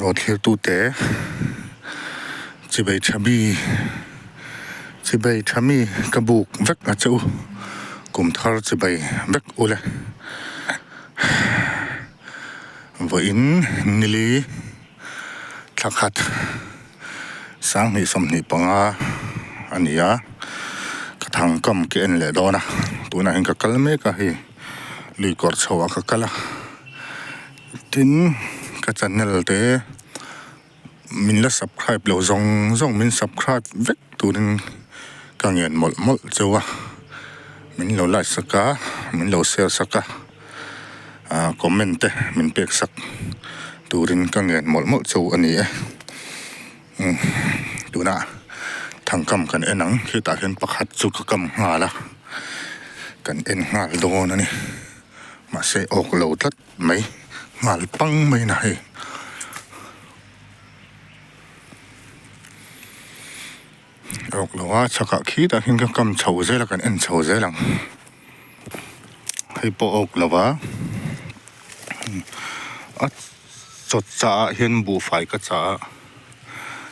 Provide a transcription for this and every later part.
Aw thlirtute chibei tha mi chibei tha mi ka buk vek a che u kum thar chibei vek ule vawiin nili thla khat sanghnih 25 a ni a ka thangkam ka en leh dawn a tunah hian ka kal mek a hei lui kawr chho ah ka kal a. Tin, ka channel te min la subscribe lo zawng zawng min subscribe vek turin ka ngen mawlh mawlh cheu a, min lo like sak a, min lo share sak a, ah comment te min pek sak turin ka ngen mawlh mawlh cheu a ni e. Umm tunah thangkam kan en ang khitah hian pakhat chu ka kam nghal a, kan en nghal dawn a ni. Mahse awk lo tlat mai nghal pang mai na hei. Awk lo a chhakah khitah khian ka kam chho zel a kan en chho zel ang. Hei pawh awk lo a a chawt chah ah hian buhfai ka chah a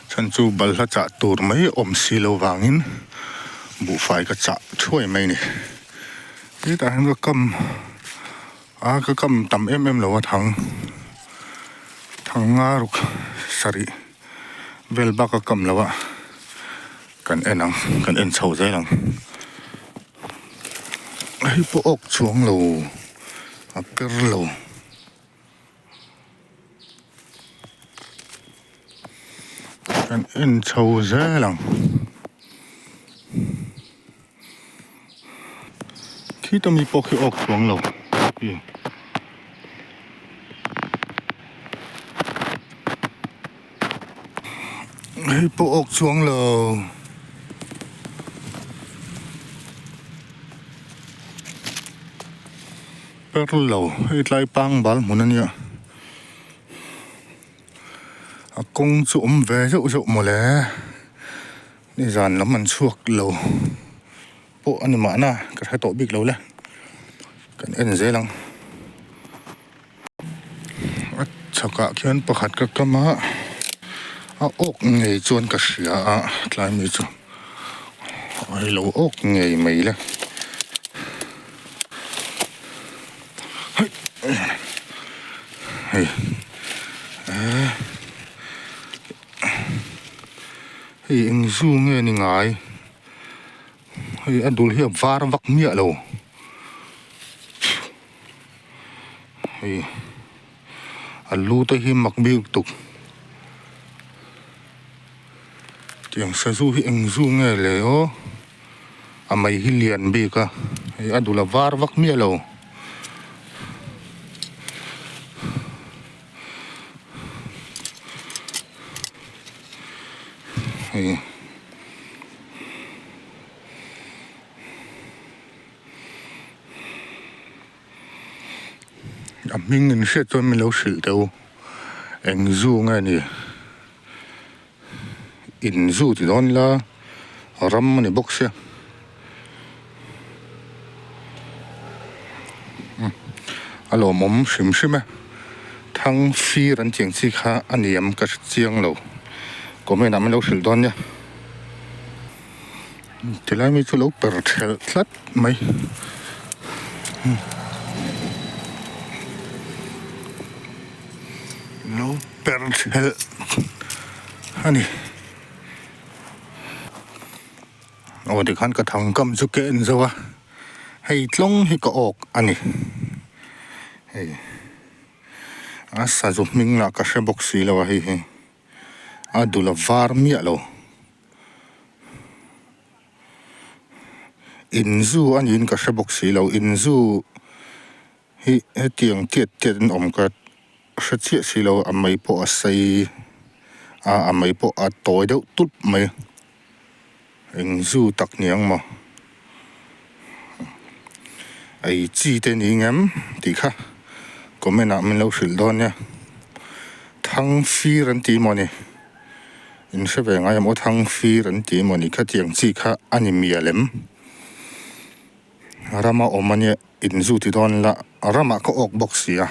chhan chu balhla chah tur mai awm si lo vangin buhfai ka chah thuai mai a ni. Hetah hian ka kam a ka kam tam em em lo a thang thang nga ruk sarih vel bak a kam lo a kan en ang kan en chho zel ang hei pawh awk chuang lo a per lo. Kan en chho zel ang khita mi pawh khi awk chuang lo hei pawh awk chuang lo. Per lo hei tlai pangbal hmun a nia a kawng chu awm ve zeuh zeuh mawle nizan lam an chhuak lo pawh a ni mahna ka hre tawh bik lo le kan en zel ang a chhakah khian pakhat ka kam a a awk ngei chuan ka hria a tlai mi chu a lo awk ngei mai le. Hei hei eng zu nge ni ngai hei a dul hi a var vak miah lo hei a lu te hi mak bik tuk tiang sazu hi eng zu nge le aw. A mei hi lian bik a hei a dul a var vak miah lo. Hei a hming in hriat chuan min lo hrilh teh u eng zu nge ni. In zu ti dawn ila ram a ni bawk sia a lawmawm hrim hrim e thang fir an tih ang chi kha a ni em ka hre chiang lo comment ah min lo hrilh dawn nia tilai mi chu lo per thelh tlat mai. Lo per thelh a ni. Aw tikhan ka thangkam chu ka en zo a, hei tlawng hi ka awk a ni. Hei a sazu hming lah ka hre bawk si lo a hei hi a dul a var miah lo. Inzu a niin ka hre bawk si lo inzu. Hi hetiang tiat tiat an awm ka hre chiah si lo a mei pawh a sei a a mei pawh a tawi deuh tup mai eng zu tak ni ang maw ei chi te ni ngem tih kha comment ah min lo hrilh dawn nia thang fir an ti maw ni in hre ve ngai em aw thang fir an ti maw ni khatiang chi kha a ni mial em. Rama awm a nia in zu ti dawn ila ramah ka awk bawk si a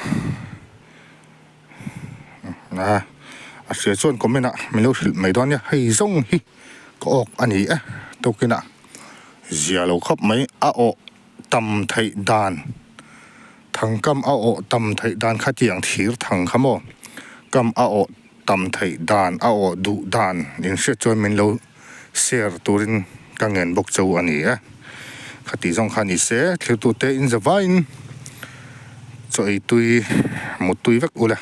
a A hria chuan comment ah min lo hrilh mai dawn nia, hei zawng hi ka awk a ni e tukin ah zia lo khawp mai a awh tam theih dan thangkam a awh tam theih dan kha tiang thir thang kha maw kam a awh tam theih dan a awh duh dan in hriat chuan min lo share turin ka ngen bawk cheu a ni e khati zawng kha ni se thlir tute in za vaiin chaw ei tui mut tui vek ule.